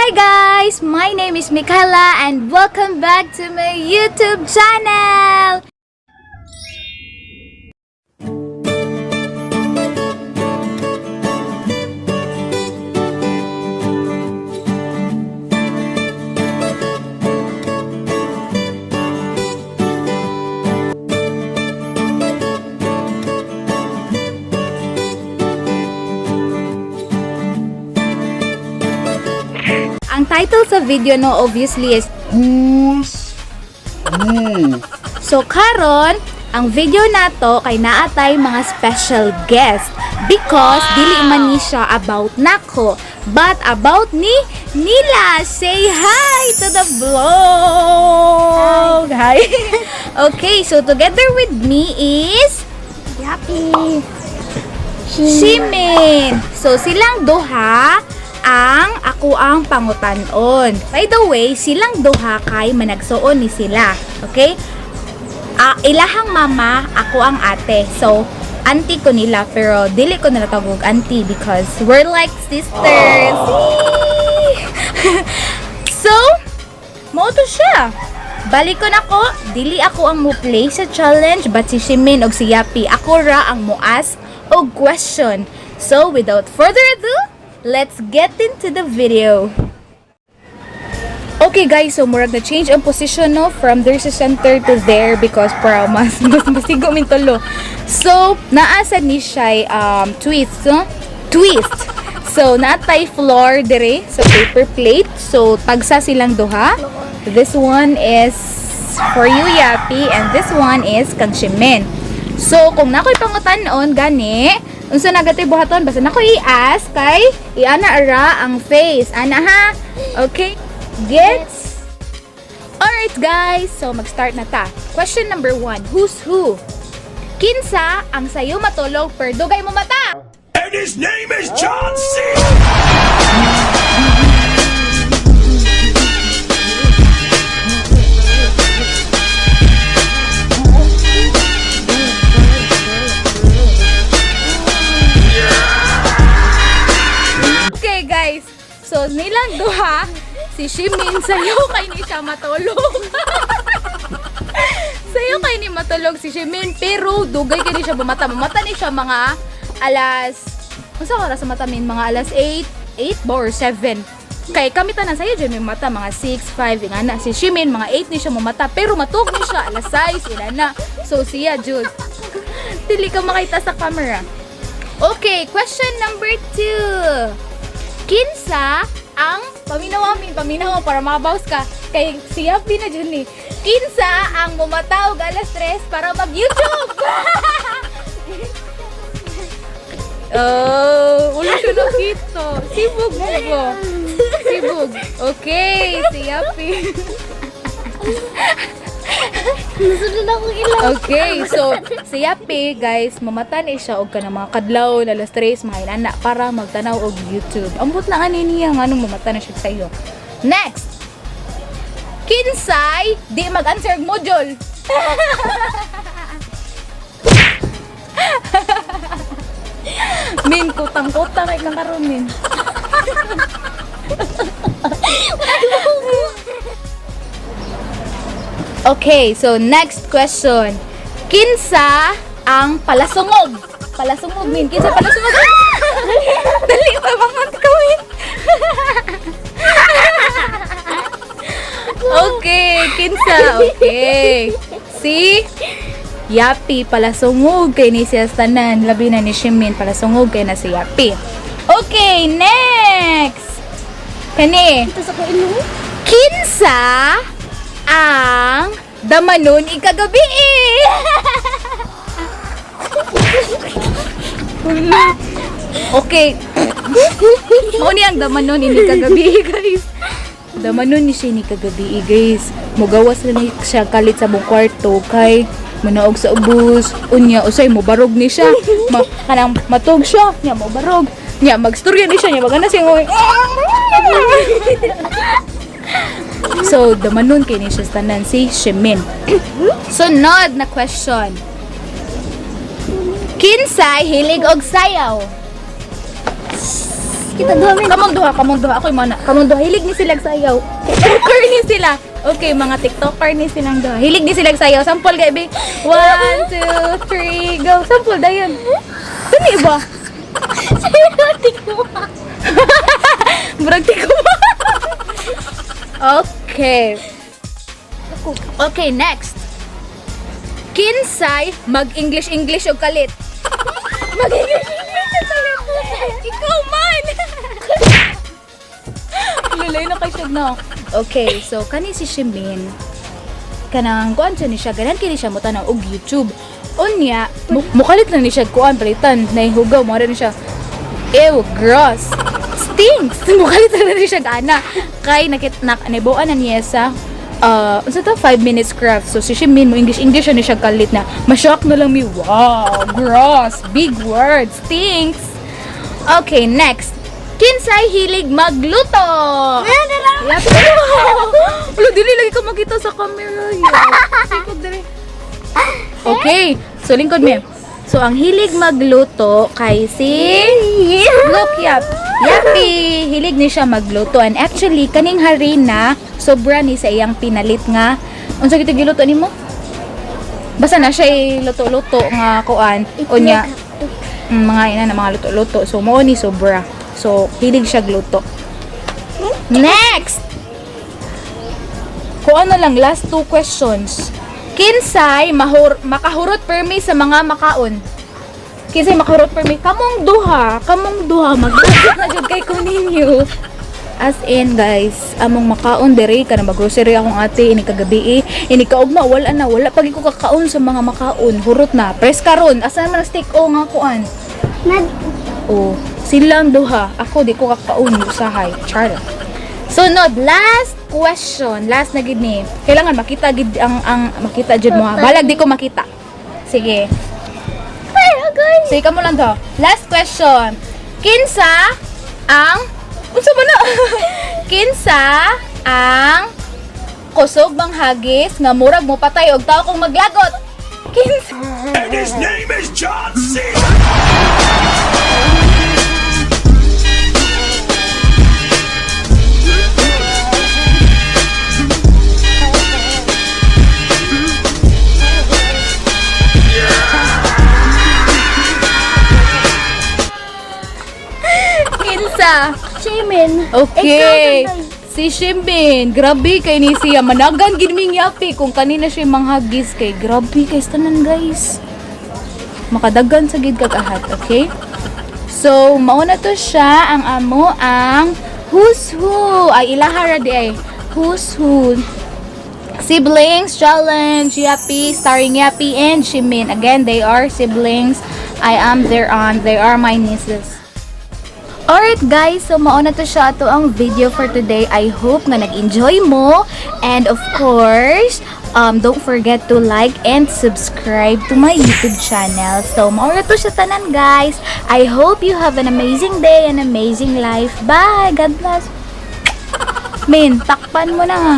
Hi guys! My name is Michaela and welcome back to my YouTube channel! Ang title sa video, no, obviously is Who's Who? So karon, ang video nato kay naatay mga special guest because dili man ni siya about nako but about ni nila. Say hi to the vlog. Hi. Okay, so together with me is Happy. Shimin. So silang duha ang ako ang pangutanon. By the way, silang duha kay managsuon ni sila. Okay? Ah, ilahang mama, ako ang ate. So, auntie ko nila pero dili ko nila tawag og auntie because we're like sisters. So, mao to siya. Balikon ako, dili ako ang mo play sa challenge but si Shimin og si Yapi ako ra ang mo ask og question. So, without further ado, let's get into the video. Okay guys, so murag na change ang position, no, from there sa center to there because para mas mas masigo min tulo. So, naa sad ni siya twist, no? Twist. So, naatay floor dire sa paper plate. So, tagsa silang duha. This one is for you, Yapi, and this one is kang Shimin. So, kung nakoy pangutan-on gani, unsa na gatoy buhaton basta nako i-ask kay iana ara ang face. Ana ha? Okay? Gets? Alright guys, so mag-start na ta. Question number 1, who's who? Kinsa ang sayo matulog per dugay mo mata? And his name is John C. Okay guys, so nilang duha, si Shimin sayo kay ni siya matulog. Sayo kay ni matulog si Shimin pero dugay kay ni siya bumata. Mamata ni siya mga alas, unsa oras sa mata min? Mga alas 8, 8 ba or 7. Kay kami tanan sayo dyan may mata mga 6, 5 ingana. Si Shimin mga 8 ni siya mamata pero matug ni siya alas 6 inana. So siya jud. Dili ka makita sa camera. Okay, question number 2. Kinsa ang paminaw amin, paminaw para mabaws ka kay siya na dyan ni. Kinsa ang mumata og alas 3 para mag-YouTube? Oh, ulo siya nakita. Sibog mo ba? Sibog. Okay, si Yapi. Nasunod ako ilang. Okay, so si Yapi, guys, mamata ni siya og kanang mga kadlaw alas 3 mga inana para magtanaw og YouTube. Ambot lang ani niya nganong mamata na siya sa iyo. Next. Kinsay di mag-answer og module. Min, kutang-kutang kay kang karon min. Okay, so next question. Kinsa ang palasungog? Palasungog min. Kinsa palasungog? Dali pa bangon ka min. Okay, kinsa. Okay. Si Yapi palasungog kay ni siya sa tanan, labi na ni Shimin palasungog kay na si Yapi. Okay, next. Kani. Ito sa ko ilong. Kinsa ang damanon ikagabi eh. Okay. Mao ni ang damanon ini kagabi, guys. Damanon ni siya ni kagabi, guys. Mugawas na ni siya kalit sa buong kwarto kay manaog sa ubos. Unya usay mo barog ni siya. Ma, kanang matog siya, nya mo barog. Nya magstorya ni siya, nya magana siya ngoy. So, damanon kay ni siya sa tanan si Shimin. Sunod na question. Kinsay hilig og sayaw? Kita duha, Min. Kamong duha, kamong duha. Ako'y mana. Kamong duha. Hilig ni sila sayaw. TikToker ni sila. Okay, mga TikToker ni silang duha. Hilig ni sila sayaw. Sample gabi. One, two, three, go. Sample dayon. Dali ba? Murag tikuha. Okay. Okay, next. Kinsay mag-English English og kalit. Mag-English English og kalit. Ikaw man. Lulay na kay siya no. Okay, so kani si Shimin kanang kuan siya ni siya ganan kini siya mo tan-aw og YouTube. Unya, mukalit lang ni siya kuan palitan nahihugaw mo ni siya. Ew, gross. Stinks. Mukalit lang ni siya ana. Kay nakit nak naibuan na niya sa unsa to, 5 minutes craft. So si Shimin mo English English ni siya kalit na. Ma-shock na lang mi. Wow, gross. Big word. Stinks. Okay, next. Kinsay hilig magluto? Yap. Wala, dili lagi ka makita sa camera. Yeah. Sikog dili. Okay, so lingkod mi. So ang hilig magluto kay si Look, Yap. Yappy! Hilig ni siya magluto. And actually, kaning harina, sobra ni sa iyang pinalit nga. Unsa gito giluto nimo? Basta na siya luto-luto nga kuan. Unya, mga ina na mga luto-luto. So, mao ni sobra. So, hilig siya gluto. Next! Kung ano lang, last two questions. Kinsay makahurot permi sa mga makaon? Kinsay makahurot permi? Kamong duha, kamong duha, magluto na jud kay ko ninyo. As in, guys, among makaon dere ka na mag-grocery akong ate ini kagabi eh. Ini kaugma wala na, wala pag ko kakaon sa mga makaon, hurot na. Press karon, asa man ang steak o nga kuan? Nag Oh, silang duha. Ako di ko kakaon usahay. Char. Sunod, last question. Last na gid ni. Kailangan makita gid ang makita jud mo ha. Balag di ko makita. Sige. Ay, okay. Sige kamo lang to. Last question. Kinsa ang unsa man na? Kinsa ang kusog manghagis nga murag mo patay og tao kung maglagot? Kinsa? And his name is John C. Kinsa? Shimin. Okay. Ikaw, Tanday. Si Shimbin, grabe kay ni siya. Managan gid ming yapi kung kanina siya manghagis kay grabe kay tanan, guys. Makadagan sa gid kag ahat, okay? So, mauna to siya ang amo ang Who's Who. Ay ilahara di ay. Who's Who. Siblings Challenge, Yappy, starring Yappy and Shimin. Again, they are siblings. I am their aunt. They are my nieces. Alright guys, so mauna to siya ato ang video for today. I hope nga nag-enjoy mo. And of course, don't forget to like and subscribe to my YouTube channel. So mauna to siya tanan, guys. I hope you have an amazing day and amazing life. Bye! God bless! Min, takpan mo na nga.